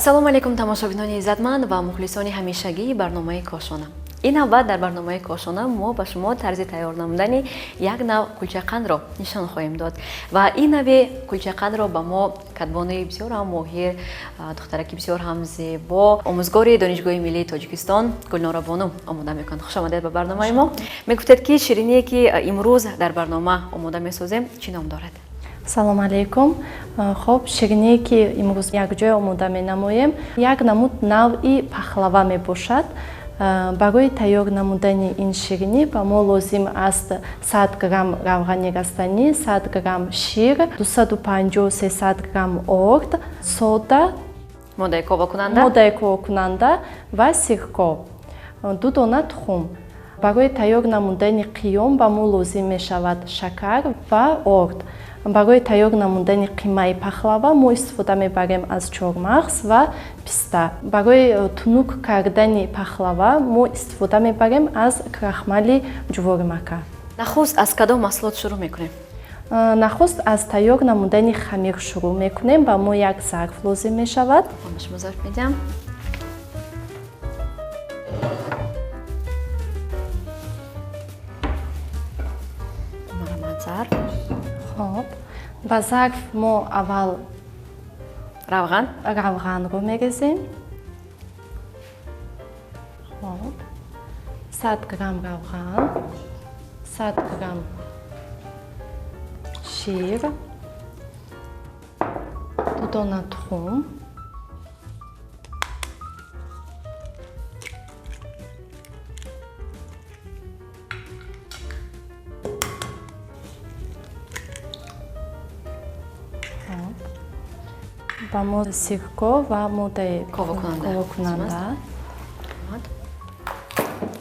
Ассалому алайкум, тамошобинони иззатманд ва мухлисони ҳамешагии барномаи Кошона. Ин навбат дар барномаи Кошона мо ба шумо тарзи тайёр намудани як нав кулчақандро нишон хоҳем дод. Ва ин нави кулчақандро ба мо кадбонуи бисёр ҳам моҳир, духтараки бисёр ҳам зебо, омӯзгори Донишгоҳи миллии Тоҷикистон Гулнора бону омода мекунад. Хуш омадед ба барномаи мо. Мегуфтед, ки шириние, ки имрӯз дар барнома омода месозем, чӣ ном дорад? Салом алейкум. Хоб, шириние, ки имрӯз якҷоя омода менамоем, як намуд навъи пахлава мебошад. Барои тайёр намудани ин ширинӣ ба мо лозим аст 100 грамм равғани растанӣ, 100 грамм шир, 250-300 грамм орд, сода, моддаи ковакунанда, моддаи ковакунанда ва сирко, 2 дона тухм. Барои тайёр намудани қиём ба мо лозим мешавад шакар ва орд. Барои тайёр намудани қимаи пахлава мо истифода мебарем аз чормағз ва писта. Барои тунук кардани пахлава мо истифода мебарем аз крахмали ҷуворимака. Нахуст аз кадом маҳсулот шурӯъ мекунем? Нахуст аз тайёр намудани хамир шурӯъ мекунем. Ба мо як зарф лозим мешавад. Ба шумо зарф медиҳам. Марҳамат, зарф. Хоб, ба зарф мо аввал равған, равғанро мерезем. Хоб, 100 грамм равған, 100 грамм шир, 2 дона тухм, ба мо сирко ва моддаи ковакунанда.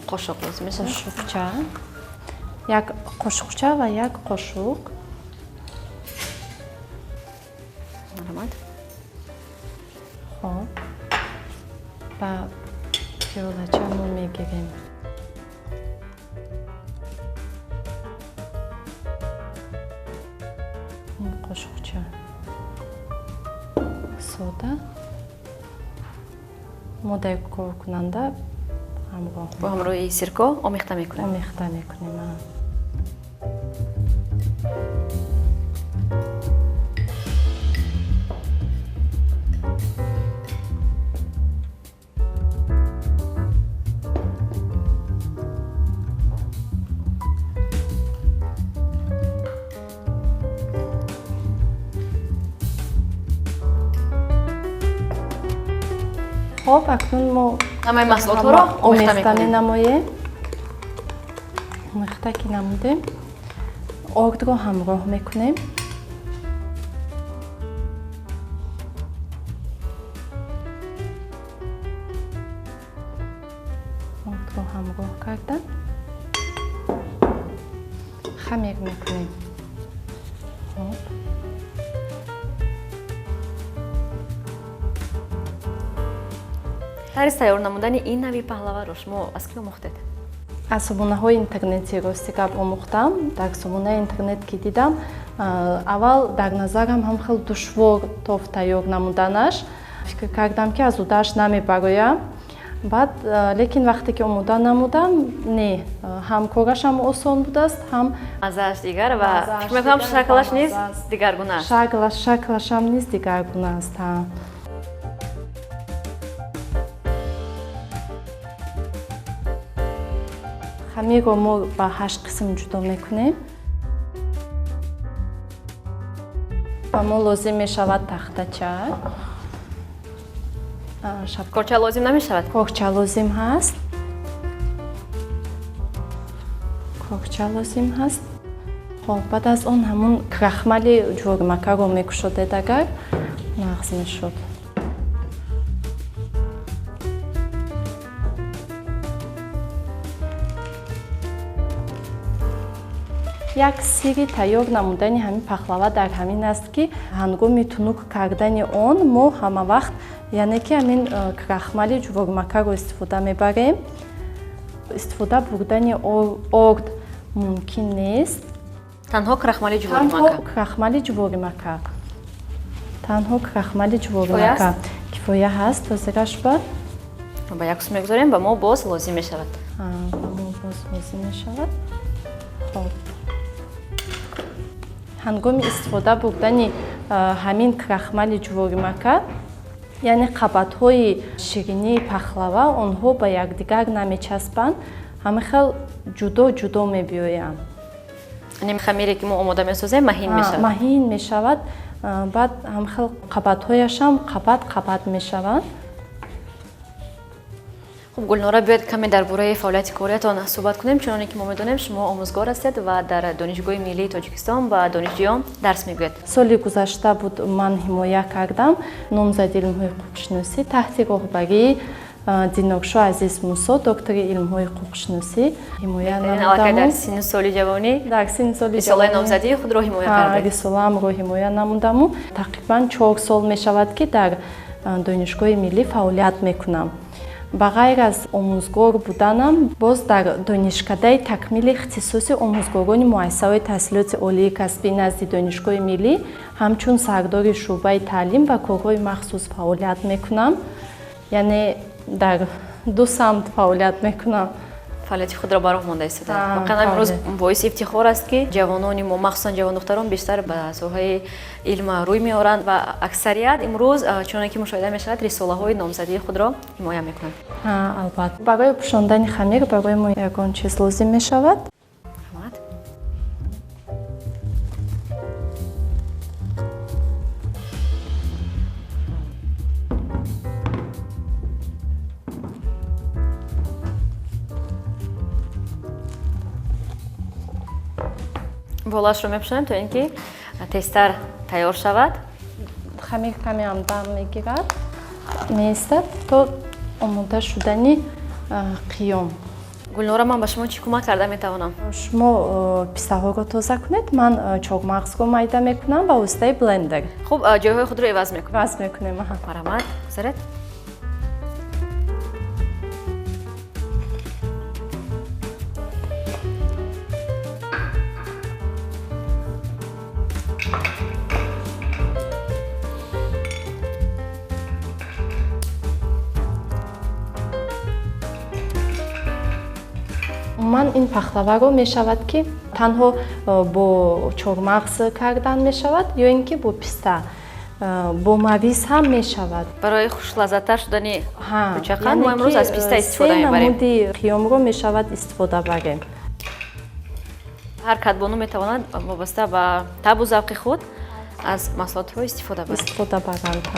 Қошуқ лозим мешавад. Қошуқча, як қошуқча ва як қошуқ. Марҳамат. Хоб, ба пиёлача мо мегирем қошуқча сода, моддаи ковакунанда ҳамроҳ. Бо ҳамроҳи сирко омехта мекунем. Омехта мекунем. Хоб, акнун мо ҳамаи маҳсулотҳоро омехта менамоем. Омехта ки намудем, ордро ҳамроҳ мекунем. Ордро ҳамроҳ карда хамир мекунем. Хоб, тарзи тайёр намудани ин нави паҳлаваро шумо аз ки омӯхтед? Аз сомонаҳои интернетӣ, рости гап, омӯхтам. Дар сомонаи интернет ки дидам, аввал дар назарам ҳам хел душвор тофт тайёр намуданаш. Фикр кардам, ки аз удааш намебароям. Баъд лекин вақте ки омода намудам, не, ҳам корашам осон будааст, ҳам маззааш дигар ва фикр мекунам, шаклаш низ дигаргуна аст. Шаклашам низ дигаргуна аст. Хамирро мо ба 8 қисм ҷудо мекунем. Ба мо лозим мешавад тахтача. Корча лозим намешавад? Корча лозим ҳаст, корча лозим ҳаст. Хоб, баъд аз он ҳамун крахмали ҷуворимакаро мекушодед, агар нағз мешуд. Як сирри тайёр намудани ҳамин пахлава дар ҳамин аст, ки ҳангоми тунук кардани он мо ҳама вақт, яъне ки ҳамин крахмали ҷуворимакаро истифода мебарем. Истифода бурдани орд мумкин нест. Танҳо крахмали ҷуворимака. Танҳо крахмали ҷуворимака. Танҳо крахмали ҷуворимака. Кифоя ҳаст ҳозираш ба. Ба як су мегузорем, ба мо боз лозим мешавад. Ба мо боз лозим мешавад. Хоб. Ҳангоми истифода бурдани ҳамин крахмали ҷуворимака, яъне қабатҳои ширинии пахлава, онҳо ба якдигар намечаспанд, ҳамин хел ҷудо ҷудо мебиёянд. Яъне хамире ки мо омода месозем, маҳин мешавад. Маҳин мешавад, баъд ҳамин хел қабатҳояшам қабат қабат мешаванд. Хуб, Гулнора, биёед каме дар бораи фаъолияти кориятон суҳбат кунем. Чуноне ки мо медонем, шумо омӯзгор ҳастед ва дар Донишгоҳи миллии Тоҷикистон ба донишҷӯён дарс мегӯед. Соли гузашта буд, ман ҳимоя кардам номзади илмҳои ҳуқуқшиносӣ таҳти роҳбарии Диноршо Азиз Мусо, доктори илмҳои ҳуқуқшиносӣ, ҳимоя намудам. Дар синну соли ҷавонӣ? Дар синну соли рисолаи номзадии худро ҳимоя кардед. Рисолаамро ҳимоя намудаму тақрибан 4 сол мешавад, ки дар Донишгоҳи миллӣ фаъолият мекунам. Ба ғайр аз омӯзгор буданам, боз дар донишкадаи такмили ихтисоси омӯзгорони муассисаҳои таҳсилоти олии касбӣ назди Донишгоҳи миллӣ ҳамчун сардори шӯъбаи таълим ва корҳои махсус фаъолият мекунам. Яъне дар ду самт фаъолият мекунам. Фаъолияти худро ба роҳ монда истодаед. Воқеан имрӯз боиси ифтихор аст, ки ҷавонони мо, махсусан ҷавондухтарон, бештар ба соҳаи илм рӯй меоранд ва аксарият имрӯз, чуноне ки мушоҳида мешавад, рисолаҳои номзадии худро ҳимоя мекунанд. Албатта. Барои пӯшондани хамир барои мо ягон чиз лозим мешавад. Болашро мепӯшонем, то ин ки тезтар тайёр шавад. Хамир каме ҳам дам мегирад, меистад то омода шудани қиём. Гулнора, ман ба шумо чӣ кӯмак карда метавонам? Шумо пистаҳоро тоза кунед, ман чормағзро майда мекунам ба воситаи блендер. Хуб, ҷойҳои худро иваз мекунем. Иваз мекунем. Марҳамат, гузаред. Умуман ин пахлаваро мешавад, ки танҳо бо чормағз кардан мешавад ё ин ки бо писта, бо мавиз ҳам мешавад. Барои хушлаззаттар шудани кӯчақанд мо имрӯз аз писта истифода мебарем. Се намуди қиёмро мешавад истифода барем. Ҳар кадбону метавонад вобаста ба табу завқи худ аз маҳсулотҳо истифода барад. Истифода баранд.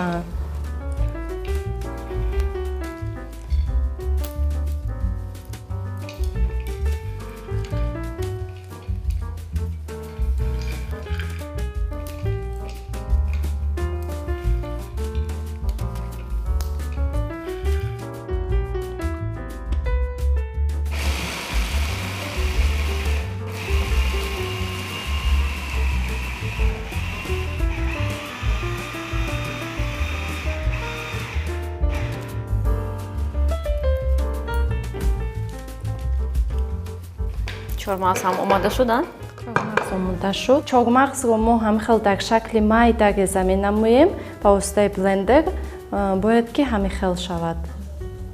Чормағз ҳам омода шуданд? Чормағз омода шуд. Чормағзро мо ҳамин хел дар шакли майда реза менамоем ба воситаи блендер. Бояд ки ҳамин хел шавад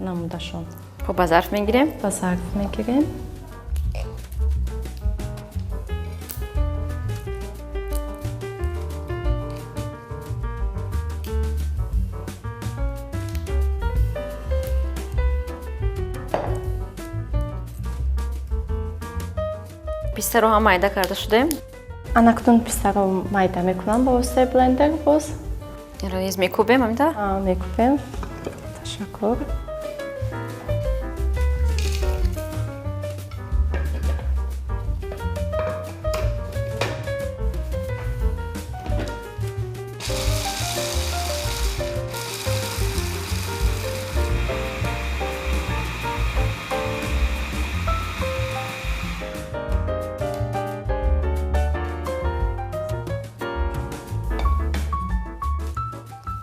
намудашон. Хуб, ба зарф мегирем? Ба зарф мегирем. Пистаро ҳам майда карда шудем. Анакнун пистаро майда мекунам ба воситаи блендер боз. Инро низ мекӯбем, ҳамин тавр? Мекӯбем. Ташаккур.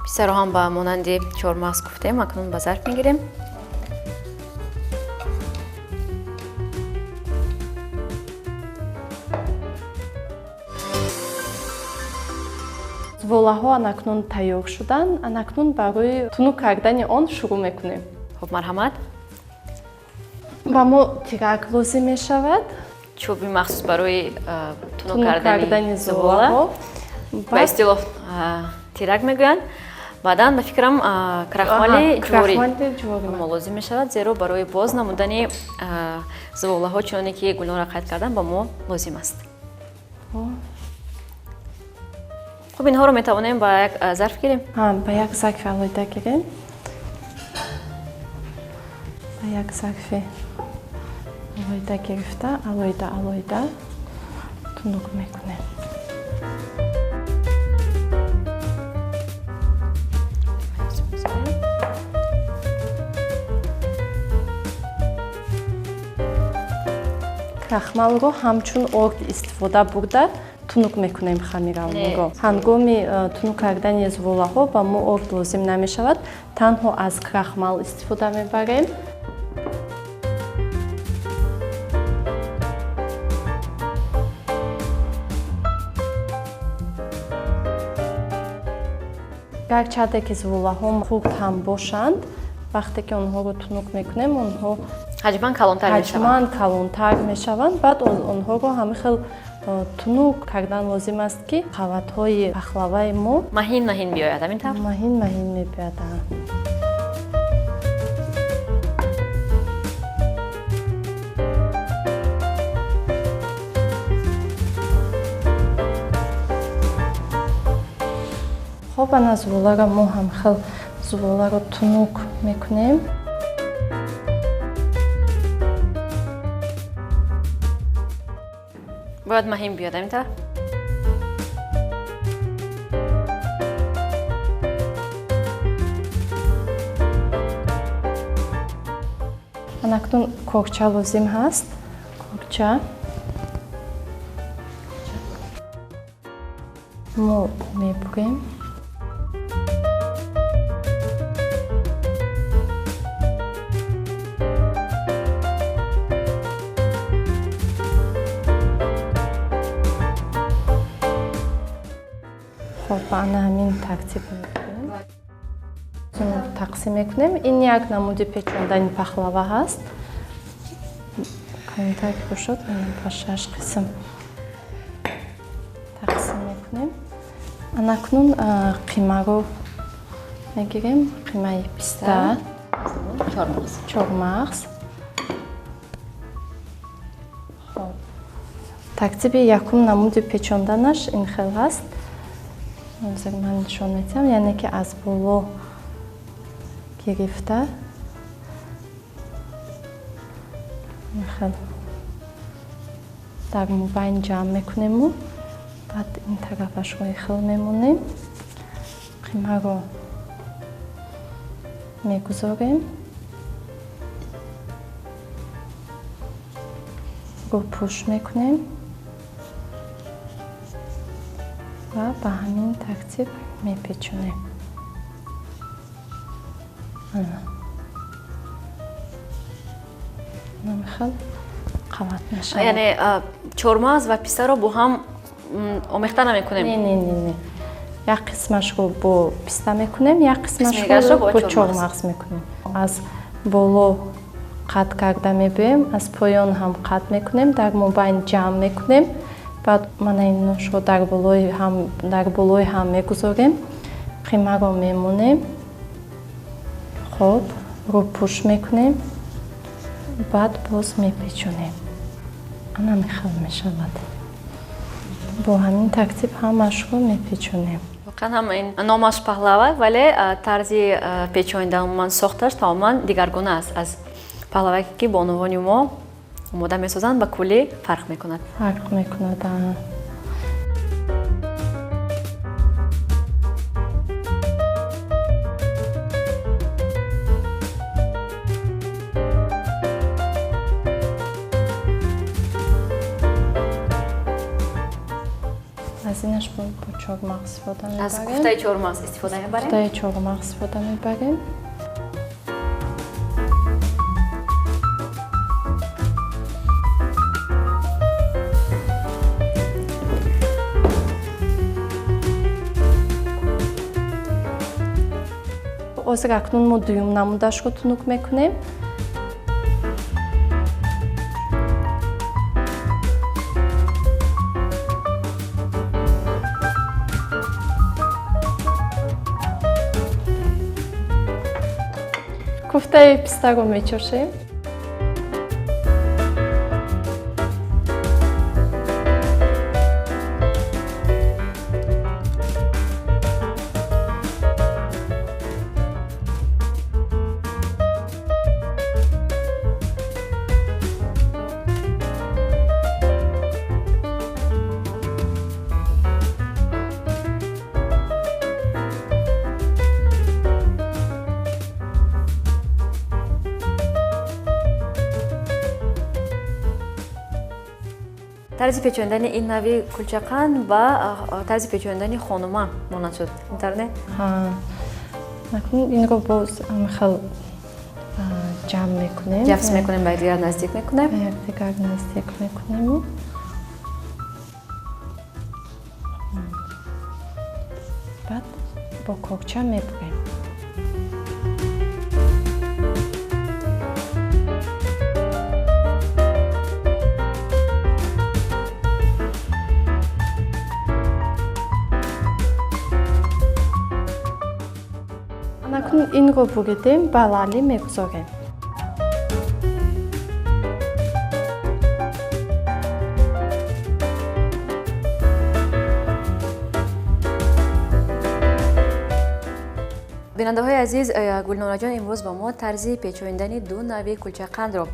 Пистаро ҳам ба монанди чормағз гуфтем, акнун ба зарф мегирем. Зуволаҳо анакнун тайёр шуданд. Анакнун барои тунук кардани он шурӯъ мекунем. Хуб, марҳамат. Ба мо тирак лозим мешавад. Чӯби махсус барои тунук кардани зуволаҳо. Ба истилоҳ тирак мегӯянд. Баъдан ба фикрам крахмали ҷуворӣ мо лозим мешавад, зеро барои боз намудани зуволаҳо, чуноне ки Гулнора қайд кардан, ба мо лозим аст. Хуб, инҳоро метавонем ба як зарф гирем? Ба як зарфи алоҳида гирем. Ба як зарфи алоҳида гирифта, алоҳида алоҳида тунук мекунем. Крахмалро ҳамчун орд истифода бурда тунук мекунем хамираро. Ҳангоми тунук кардани зуволаҳо ба мо орд лозим намешавад, танҳо аз крахмал истифода мебарем. Гарчанде ки зуволаҳо хурд ҳам бошанд, вақте ки онҳоро тунук мекунем, онҳо ҳаҷман калонтар мешаванд. Баъд онҳоро ҳамин хел тунук кардан лозим аст, ки қаватҳои пахлаваи мо маҳин маҳин биёяд. Ҳамин тавр? Маҳин маҳин мебиёяд. Хоб, ана зуволаро мо ҳам хел зуволаро тунук мекунем. Бояд маҳин биёд, ҳамин тавр? Анакнун корча лозим ҳаст. Корча мо мебурем. Хоб, ана ҳамин тартиб мекунем. Тақсим мекунем. Ин як намуди печондани пахлава ҳаст. Камтар бошад, ба 6 қисм тақсим мекунем. Анакнун қимаро мегирем. Қимаи писта, чормағз. Хоб, тартиби якум намуди печонданаш ин хел ҳаст. Ҳозир ман нишон медиҳам, яъне ки аз боло гирифта хел дар мобайн ҷамъ мекунему, баъд ин тарафашро хел мемонем, қимаро мегузорем, рӯпӯш мекунем ва ба ҳамин тартиб мепечонем. Хел қават мешавад. Яъне чормағз ва пистаро бо ҳам омехта намекунем? Не, не, не, не. Як қисмашро бо писта мекунем, як қисмашро бо чормағз мекунем. Аз боло қат карда мебиёем, аз поён ҳам қат мекунем, дар мобайн ҷамъ мекунем. Баъд мана иношро дар болои ҳам мегузорем, қимаро мемонем. Хоб, рӯпӯш мекунем, баъд боз мепечонем. Ана мехел мешавад. Бо ҳамин тартиб ҳамашро мепечонем. Воқеан ҳам ин номаш паҳлава, вале тарзи печонидан, умуман сохташ тамоман дигаргуна аст аз паҳлавае ки бонувони мо омода месозанд, ба куллӣ фарқ мекунад. Фарқ мекунад. Аз инаш бо чормағз истифода мебарем. Аз куфтаи чормағз истифода мебарем? Куфтаи чормағз истифода мебарем. Ҳозир акнун мо дуюм намудашро тунук мекунем. Куфтаи пистаро мечошем. Тарзи печондани ин нави кулчақанд ба тарзи печондани хонума монанд шуд, интар не? Инро боз хел ҷамъ мекунем. Ҷафс мекунем, ба якдигар наздик мекунем. Ба якдигар наздик мекунем. Баъд бо корча мебурем. Акнун инро буридем, ба лаъли мегузорем. Бинандаҳои азиз, Гулнораҷон имрӯз ба мо тарзи печондани ду нави кулчақандро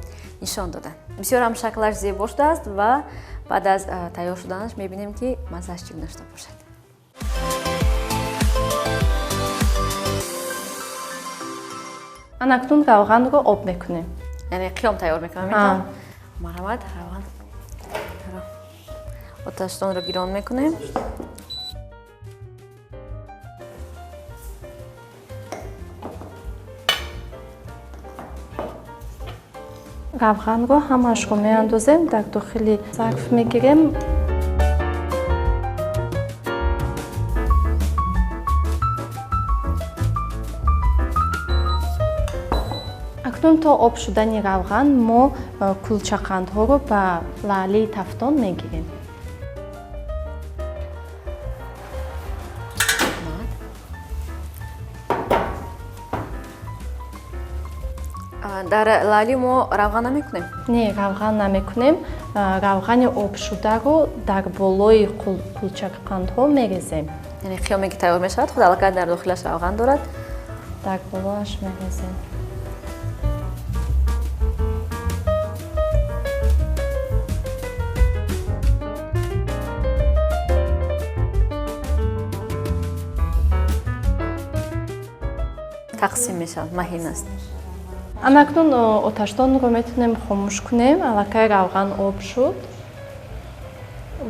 нишон доданд. Бисёр ҳам шаклаш зебо шудааст ва баъд аз тайёр шуданаш мебинем, ки маззааш чӣ гуна шуда бошад. Анакнун равғанро об мекунем. Яъне қиём тайёр мекунем. Марҳамат, равған. Оташдонро гирон мекунем. Равғанро ҳамаашро меандозем, дар дохили зарф мегирем. Акнун то об шудани равған мо кулчақандҳоро ба лаълии тафтон мегирем. Дар лаъли мо равған намекунем? Не, равған намекунем. Равғани обшударо дар болои кулчақандҳо мерезем. Яъне қиёме ки тайёр мешавад, худ аллакай дар дохилаш равған дорад. Дар болоаш мерезем. Тақсим мешавад, маҳин аст. Анакнун оташдонро метавонем хомӯш кунем. Аллакай равған об шуд.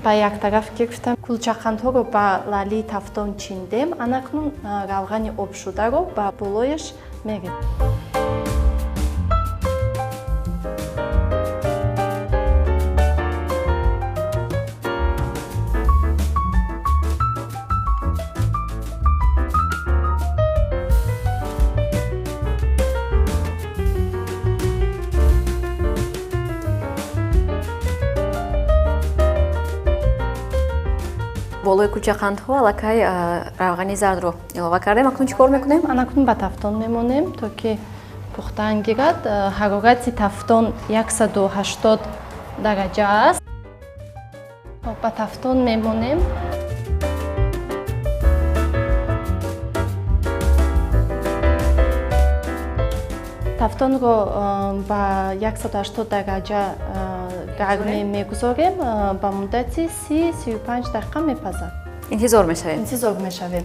Ба як тараф гирифтам. Кулчақандҳоро ба лаълии тафтон чиндем. Анакнун равғани обшударо ба болояш мерезем. Болои кулчақандҳо аллакай равғани зардро илова кардем. Акнун чӣ кор мекунем? Анакнун ба тафтон мемонем, то ки пухтан гирад. Ҳарорати тафтон 180 дараҷа аст. Ба тафтон мемонем. Тафтонро ба 180 дараҷа гармӣ мегузорем, ба муддати 30-35 дақиқа мепазад. Интизор мешавем. Интизор мешавем.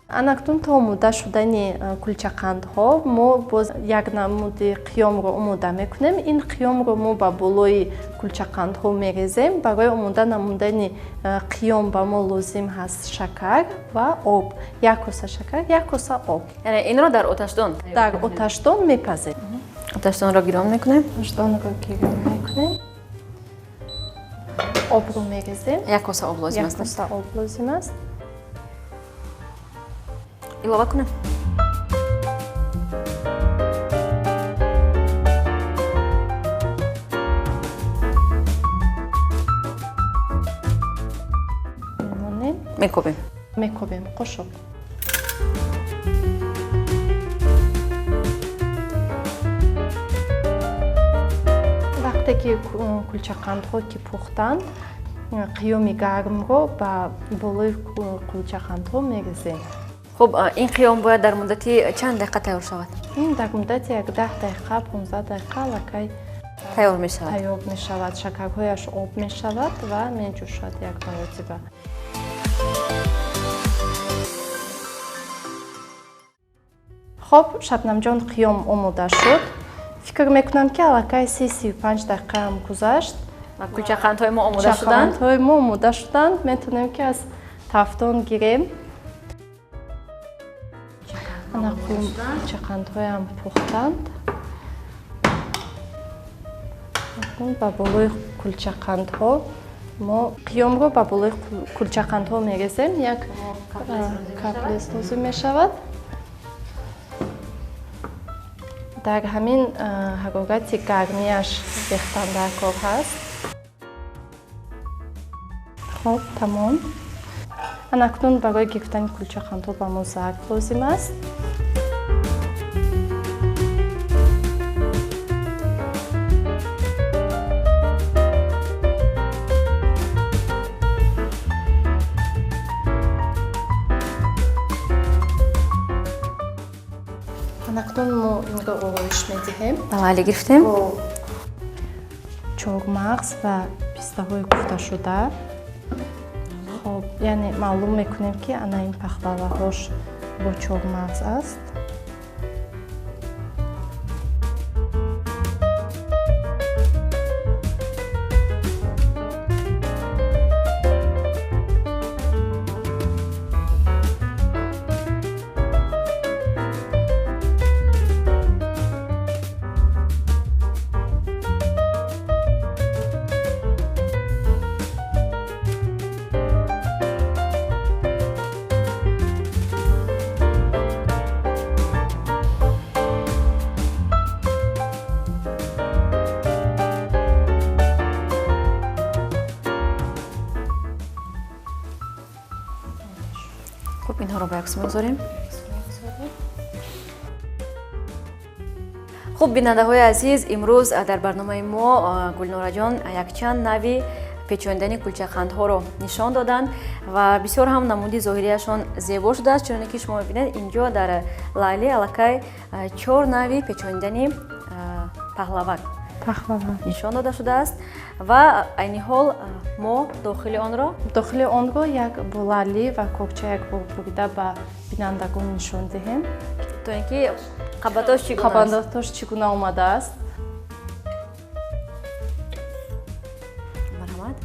Анакнун то омода шудани кулчақандҳо мо боз як намуди қиёмро омода мекунем. Ин қиёмро мо ба болои кулчақандҳо мерезем. Барои омода намудани қиём ба мо лозим ҳаст шакар ва об. Як коса шакар, як коса об. Яъне инро дар оташдон? Дар оташдон мепазем. Оташдонро гирон мекунем? Оташдонро гирон мекунем. Обро мерезем. Як коса об лозим аст? Як коса об лозим аст. Илова кунем. Мемонем. Мекобем. Мекобем. Қошуқ. Вақте ки кулчақандҳо ки пухтанд, қиёми гармро ба болои кулчақандҳо мерезем. Хуб, ин қиём бояд дар муддати чанд дақиқа тайёр шавад? Ин дар муддати як 10 дақиқа, 15 дақиқа аллакай тайёр мешавад. Тайёр мешавад, шакарҳояш об мешавад ва меҷӯшад як маротиба. Хоб, Шабнамҷон, қиём омода шуд. Фикр мекунам, ки аллакай 30-35 дақиқаам гузашт. Кулчақандҳои мо омода шуданд? Кулчақандҳои мо омода шуданд. Метавонем, ки аз тафтон гирем. Ана кулчақандҳоям пухтанд. Ба болои кулчақандҳо мо қиёмро ба болои кулчақандҳо мерезем. Як каплес лозим мешавад. Дар ҳамин ҳарорати гармиаш рехтан дар кор ҳаст. Хоб, тамом. Анакнун барои гирифтани кулчақандҳо ба мо зарф лозим аст. Анакнун мо инро ороиш медиҳем. Бале, гирифтем. Бо чормағз ва пистаҳои куфташуда. Хоб, яъне маълум мекунем, ки ана ин пахлаваҳош бо чормағз аст. Хуб, инҳоро ба яксу мегузорем. Хуб, бинандаҳои азиз, имрӯз дар барномаи мо Гулнораҷон якчанд нави печондани кулчақандҳоро нишон доданд ва бисёр ҳам намуди зоҳирияшон зебо шудааст. Чуноне ки шумо мебинед, инҷо дар лаъли аллакай 4 нави печондани паҳлавак нишон дода шудааст ва айни ҳол мо дохили онро як бо лаъли ва кокча як бор бурида ба бинандагон нишон диҳем, то ин ки қабатош чӣ гуна аст. Қабатош чӣ гуна омадааст. Марҳамат,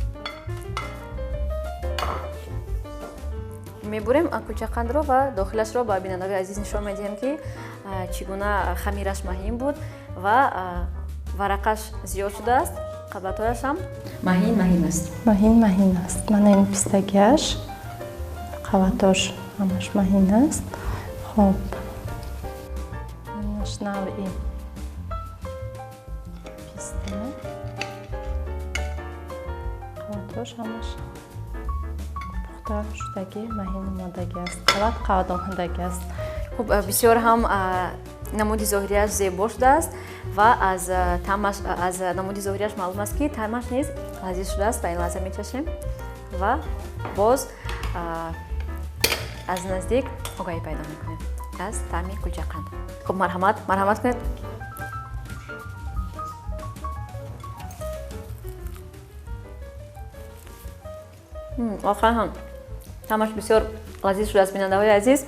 мебурем кулчақандро ва дохилашро ба бинандагони азиз нишон медиҳем, ки чӣ гуна хамираш маҳин буд ва варақаш зиёд шудааст, қабатҳояш ҳам маҳин маҳин аст. Маҳин маҳин аст. Мана ин пистагиаш, қабатош ҳамаш маҳин аст. Хоб, инаш навъи писта, қабатош ҳамаш пухта шудагӣ, маҳин омодагӣ аст, қабат қабат омодагӣ аст. Хуб, бисёр ҳам намуди зоҳирияш зебо шудааст ва аз таъмаш, аз намуди зоҳирияш маълум аст, ки таъмаш низ лазиз шудааст. Ва ин лаҳза мечашем ва боз аз наздик огаҳӣ пайдо мекунем аз таъми кулчақанд. Хуб, марҳамат, марҳамат кунед. Воқеан ҳам таъмаш бисёр лазиз шудааст. Бинандаҳои азиз,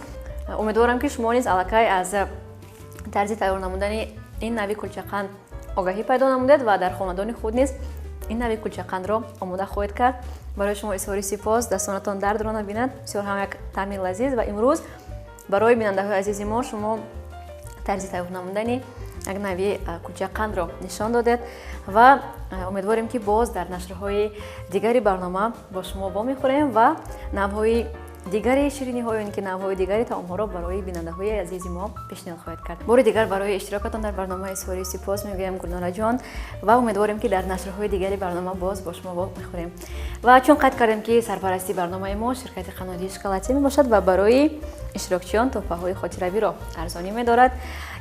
умедворам, ки шумо низ аллакай аз тарзи тайёр намудани ин нави кулчақанд огаҳӣ пайдо намудед ва дар хонадони худ низ ин нави кулчақандро омода хоҳед кард. Барои шумо изҳори сипос, дастонатон дардро набинад. Бисёр ҳам як таъми лазиз ва имрӯз барои бинандаҳои азизи мо шумо тарзи тайёр намудани як нави кулчақандро нишон додед ва умедворем, ки боз дар нашрҳои дигари барнома бо шумо вомехӯрем ва навъҳои Дигари шириниҳо ё ин ки навъҳои дигари таомҳоро барои бинандаҳои азизи мо пешниҳод хоҳед кард. Бори дигар барои иштирокатон дар барномаи изҳори сипос мегӯям, Гулнораҷон, ва умедворем, ки дар нашрҳои дигари барнома боз бо шумо вохмехӯрем. Ва чун қайд кардем, ки сарпарасти барномаи мо ширкати қаннодии Шоколатӣ мебошад ва барои иштирокчиён тӯҳфаҳои хотиравиро арзонӣ медорад.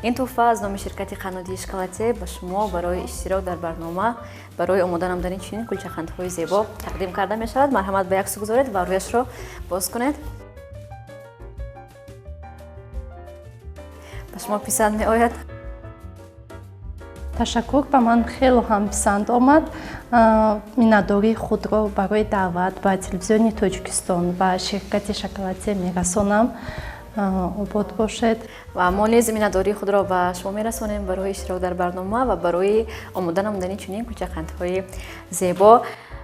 Ин тӯҳфа аз номи ширкати қаннодии Шоколатӣ ба шумо барои иштирок дар барнома, барои омода намудани чунин кулчақандҳои зебо тақдим карда мешавад. Марҳамат, ба як су гузоред ва рӯяшро боз кунед. Ба шумо писанд меояд? Ташаккур, ба ман хело ҳам писанд омад. Миннатдории худро барои даъват ба Телевизиони Тоҷикистон ва ширкати Шоколатӣ мерасонам. Обод бошед. Ва мо низ миннатдории худро ба шумо мерасонем барои иштирок дар барнома ва барои омода намудани чунин кулчақандҳои зебо.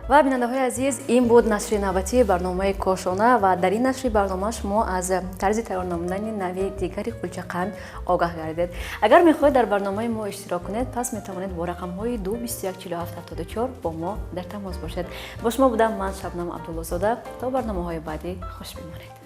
Ва бинандаҳои азиз, ин буд нашри навбатии барномаи Кошона ва дар ин нашри барнома шумо аз тарзи тайёр намудани нави дигари кулчақанд огаҳ гардед. Агар мехоҳед дар барномаи мо иштирок кунед, пас метавонед бо рақамҳои 2 21 47 74 бо мо дар тамос бошед. Бо шумо будам ман, Шабнам Абдуллозода. То барномаҳои баъдӣ хуш бимонед.